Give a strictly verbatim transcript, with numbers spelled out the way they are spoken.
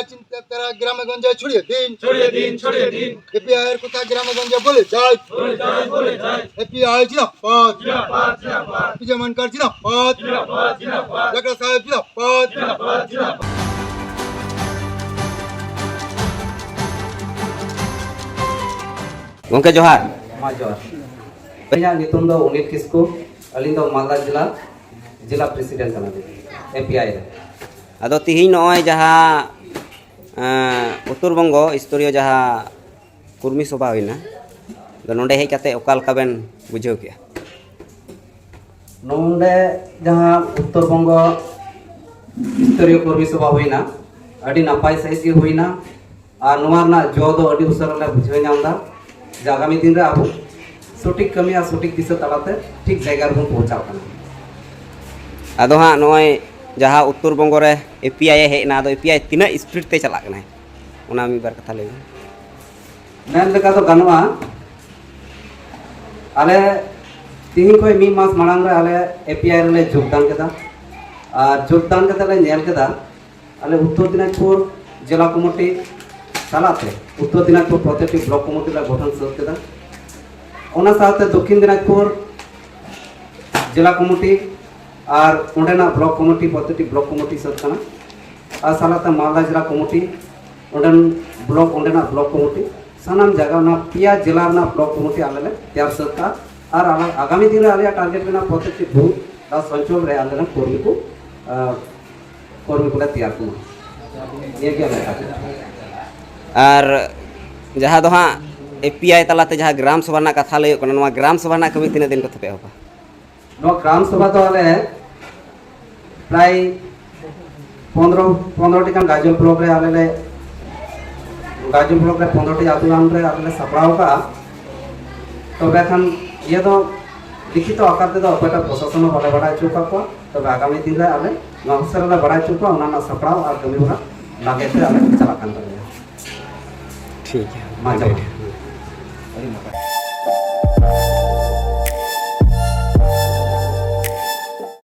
চিন্তা তারা গ্রামে গঞ্জে ছড়িয়ে দিন। ছড়িয়ে দিন, ছড়িয়ে দিন। এপিআই এর কথা গ্রামে গঞ্জে বলে যাই। বলে যাই, বলে যাই। এপিআই জিন্দাবাদ। জিন্দাবাদ, জিন্দাবাদ। বিজয় মানকার জিন্দাবাদ। জিন্দাবাদ, জিন্দাবাদ। ᱰᱟᱠᱛᱟᱨ ᱥᱟᱦᱮᱵ ᱡᱤᱱᱫᱟᱵᱟᱫ᱾ ᱡᱤᱱᱫᱟᱵᱟᱫ, ᱡᱤᱱᱫᱟᱵᱟᱫ᱾ ᱜᱚᱢᱠᱮ, ᱡᱚᱦᱟᱨ᱾ ᱢᱟ, ᱡᱚᱦᱟᱨ᱾ ᱤᱧᱟᱹᱜ ᱧᱩᱛᱩᱢ ᱫᱚ ᱚᱱᱤᱞ ᱠᱤᱥᱠᱩ᱾ ᱟᱹᱞᱤᱧ ᱫᱚ ᱢᱟᱞᱫᱟ ᱡᱮᱞᱟ, ᱡᱮᱞᱟ ᱯᱨᱮᱥᱤᱰᱮᱱᱴ ᱠᱟᱱᱟᱞᱤᱧ ᱮᱯᱤᱟᱭ ᱨᱮ᱾ ᱟᱫᱚ ᱛᱤᱦᱤᱧ ᱱᱚᱜᱼᱚᱭ ᱡᱟᱦᱟᱸ, ᱮᱸ, ᱩᱛᱛᱚᱨ ᱵᱚᱝᱜᱚ ᱥᱛᱚᱨᱤᱭᱚ ᱡᱟᱦᱟᱸ ᱠᱚᱨᱢᱤ ᱥᱚᱵᱷᱟ ᱦᱩᱭᱱᱟ, ᱟᱫᱚ ᱱᱚᱰᱮ ᱦᱮᱡ ᱠᱟᱛᱮ ᱚᱠᱟ ᱞᱮᱠᱟ ᱵᱮᱱ ᱵᱩᱡᱷᱟᱹᱣ ᱠᱮᱜᱼᱟ? ᱱᱚᱰᱮ ᱡᱟᱦᱟᱸ ᱩᱛᱛᱚᱨ ᱵᱚᱝᱜᱚ ᱥᱛᱚᱨᱤᱭᱚ ᱠᱚᱨᱢᱤ ᱥᱚᱵᱷᱟ ᱦᱩᱭᱱᱟ, ᱟᱹᱰᱤ ᱱᱟᱯᱟᱭ ᱥᱟᱺᱦᱤᱡ ᱜᱮ ᱦᱩᱭᱱᱟ᱾ ᱟᱨ ᱱᱚᱣᱟ ᱨᱮᱱᱟᱜ ᱡᱚ ᱫᱚ ᱟᱹᱰᱤ ᱩᱥᱟᱹᱨᱟ ᱞᱮ ᱵᱩᱡᱷᱟᱹᱣ ᱧᱟᱢ ᱮᱫᱟ, ᱡᱮ ᱟᱜᱟᱢᱤ ᱫᱤᱱ ᱨᱮ ᱟᱵᱚ ᱥᱚᱴᱷᱤᱠ ᱠᱟᱹᱢᱤ ᱟᱨ ᱥᱚᱴᱷᱤᱠ ᱫᱤᱥᱟᱹ ᱛᱟᱞᱟᱛᱮ ᱴᱷᱤᱠ ᱡᱟᱭᱜᱟ ᱨᱮᱵᱚᱱ ᱯᱳᱣᱪᱷᱟᱣ ᱠᱟᱱᱟ᱾ ᱟᱫᱚ ᱦᱟᱸᱜ ᱱᱚᱜᱼᱚᱭ ᱡᱟᱦᱟᱸ ᱩᱛᱛᱚᱨ ᱵᱚᱝᱜᱚ ᱨᱮ ᱮᱯᱤᱟᱭ ᱮ ᱦᱮᱡ ᱮᱱᱟ, ᱟᱫᱚ ᱮᱯᱤᱟᱭ ᱛᱤᱱᱟᱹᱜ ᱥᱯᱤᱰ ᱛᱮ ᱪᱟᱞᱟᱜ ᱠᱟᱱᱟᱭ, ᱚᱱᱟ ᱢᱤᱫ ᱵᱟᱨ ᱠᱟᱛᱷᱟ ᱞᱟᱹᱭ ᱵᱮᱱ᱾ ᱢᱮᱱ ᱞᱮᱠᱟ ᱫᱚ ᱜᱟᱱᱚᱜᱼᱟ, ᱟᱞᱮ ᱛᱤᱦᱤᱧ ᱠᱷᱚᱱ ᱢᱤᱫ ᱢᱟᱥ ᱢᱟᱲᱟᱝ ᱨᱮ ᱟᱞᱮ ᱮᱯᱤᱟᱭ ᱨᱮᱞᱮ ᱡᱳᱜᱽᱫᱟᱱ ᱠᱮᱫᱟ᱾ ᱟᱨ ᱡᱳᱜᱽᱫᱟᱱ ᱠᱟᱛᱮ ᱞᱮ ᱧᱮᱞ ᱠᱮᱫᱟ, ᱟᱞᱮ ᱩᱛᱛᱚᱨ ᱫᱤᱱᱟᱡᱽᱯᱩᱨ ᱡᱮᱞᱟ ᱠᱚᱢᱤᱴᱤ ᱥᱟᱞᱟᱜ ᱛᱮ ᱩᱛᱛᱚᱨ ᱫᱤᱱᱟᱡᱽᱯᱩᱨ ᱯᱨᱚᱛᱮᱠᱴᱤ ᱵᱞᱚᱠ ᱠᱚᱢᱤᱴᱤ ᱞᱮ ᱜᱚᱴᱷᱚᱱ ᱥᱟᱹᱛ ᱠᱮᱫᱟ᱾ ᱚᱱᱟ ᱥᱟᱶᱛᱮ ᱫᱚᱠᱠᱷᱤᱱ ᱫᱤᱱᱟᱡᱽᱯᱩᱨ ᱡᱮᱞᱟ ᱠᱚᱢᱤᱴᱤ ᱟᱨ ᱚᱸᱰᱮᱱᱟᱜ ᱵᱞᱚᱠ ᱠᱚᱢᱤᱴᱤ, ᱯᱨᱚᱛᱮᱠᱴᱤ ᱵᱞᱚᱠ ᱠᱚᱢᱤᱴᱤ ᱥᱟᱹᱛ ᱠᱟᱱᱟ᱾ ᱟᱨ ᱥᱟᱞᱟᱜ ᱛᱮ ᱢᱟᱞᱫᱟ ᱡᱮᱞᱟ ᱠᱚᱢᱤᱴᱤ, ᱚᱸᱰᱮᱱ ᱵᱞᱚᱠ, ᱚᱸᱰᱮᱱᱟᱜ ᱵᱞᱚᱠ ᱠᱚᱢᱤᱴᱤ, ᱥᱟᱱᱟᱢ ᱡᱟᱭᱜᱟ ᱚᱱᱟ ᱯᱮᱭᱟ ᱡᱮᱞᱟ ᱨᱮᱱᱟᱜ ᱵᱞᱚᱠ ᱠᱚᱢᱤᱴᱤ ᱟᱞᱮ ᱞᱮ ᱛᱮᱭᱟᱨ ᱥᱟᱹᱛ ᱠᱟᱜᱼᱟ᱾ ᱟᱨ ᱟᱞᱮ ᱟᱜᱟᱢᱤ ᱫᱤᱱ ᱨᱮ ᱟᱞᱮᱭᱟᱜ ᱴᱟᱨᱜᱮᱴ ᱢᱮᱱᱟᱜᱼᱟ, ᱯᱨᱚᱛᱮᱠᱴᱤ ᱵᱩᱛᱷ ᱟᱨ ᱥᱚᱧᱪᱚᱞ ᱨᱮ ᱟᱞᱮ ᱨᱮᱱ ᱠᱚᱨᱢᱤ ᱠᱚ, ᱟᱸ, ᱠᱚᱨᱢᱤ ᱠᱚᱞᱮ ᱛᱮᱭᱟᱨ ᱠᱚᱢᱟ᱾ ᱱᱤᱭᱟᱹ ᱜᱮ ᱟᱞᱮᱭᱟᱜ ᱴᱟᱨᱜᱮᱴ᱾ ᱟᱨ ᱡᱟᱦᱟᱸ ᱫᱚ ᱦᱟᱸᱜ ᱮᱯᱤᱟᱭ ᱛᱟᱞᱟᱛᱮ ᱡᱟᱦᱟᱸ ᱜᱨᱟᱢ ᱥᱚᱵᱷᱟ ᱨᱮᱱᱟᱜ ᱠᱟᱛᱷᱟ ᱞᱟᱹᱭᱚᱜ ᱠᱟᱱᱟ, ᱱᱚᱣᱟ ᱜᱨᱟᱢ ᱥᱚᱵᱷᱟ ᱨᱮᱱᱟᱜ ᱠᱟᱹᱢᱤ ᱛᱤᱱᱟᱹᱜ ᱫᱤᱱ ᱠᱚᱛᱮ ᱯᱮ ᱮᱦᱚᱵᱟ? ᱱᱚᱣᱟ ᱜᱨᱟᱢ ᱥᱚᱵᱷᱟ ᱫᱚ ᱟᱞᱮ ᱯᱨᱟᱭ ᱯᱚᱱᱫᱽᱨᱚ, ᱯᱚᱱᱫᱽᱨᱚ ᱴᱤ ᱜᱟᱱ ᱜᱟᱡᱚᱞ ᱵᱞᱚᱠ ᱨᱮ ᱟᱞᱮ ᱞᱮ, ᱜᱟᱡᱚᱞ ᱵᱞᱚᱠ ᱨᱮ ᱯᱚᱱᱫᱽᱨᱚ ᱴᱤ ᱟᱹᱛᱩ ᱜᱟᱱ ᱨᱮ ᱟᱞᱮ ᱞᱮ ᱥᱟᱯᱲᱟᱣ ᱠᱟᱜᱼᱟ᱾ ᱛᱚᱵᱮ ᱠᱷᱟᱱ ᱤᱭᱟᱹ ᱫᱚ ᱞᱤᱠᱷᱤᱛᱚ ᱟᱠᱟᱨ ᱛᱮᱫᱚ ᱚᱠᱚᱭᱴᱟᱜ ᱯᱨᱚᱥᱟᱥᱚᱱ ᱦᱚᱸ ᱵᱟᱞᱮ ᱵᱟᱲᱟᱭ ᱦᱚᱪᱚ ᱟᱠᱟᱫ ᱠᱚᱣᱟ᱾ ᱛᱚᱵᱮ ᱟᱜᱟᱢᱤ ᱫᱤᱱ ᱨᱮ ᱟᱞᱮ ᱱᱚᱣᱟ ᱩᱥᱟᱹᱨᱟ ᱞᱮ ᱵᱟᱲᱟᱭ ᱦᱚᱪᱚ ᱠᱚᱣᱟ, ᱚᱱᱟ ᱨᱮᱱᱟᱜ ᱥᱟᱯᱲᱟᱣ ᱟᱨ ᱠᱟᱹᱢᱤ ᱦᱚᱨᱟ ᱞᱟᱜᱮ ᱛᱮ ᱟᱞᱮ ᱪᱟᱞᱟᱜ ᱠᱟᱱ ᱛᱟᱞᱮᱭᱟ᱾ ᱴᱷᱤᱠ ᱜᱮᱭᱟ᱾ ᱢᱟ ᱡᱚᱦᱟᱨ᱾ ᱟᱹᱰᱤ ᱱᱟᱯᱟᱭ᱾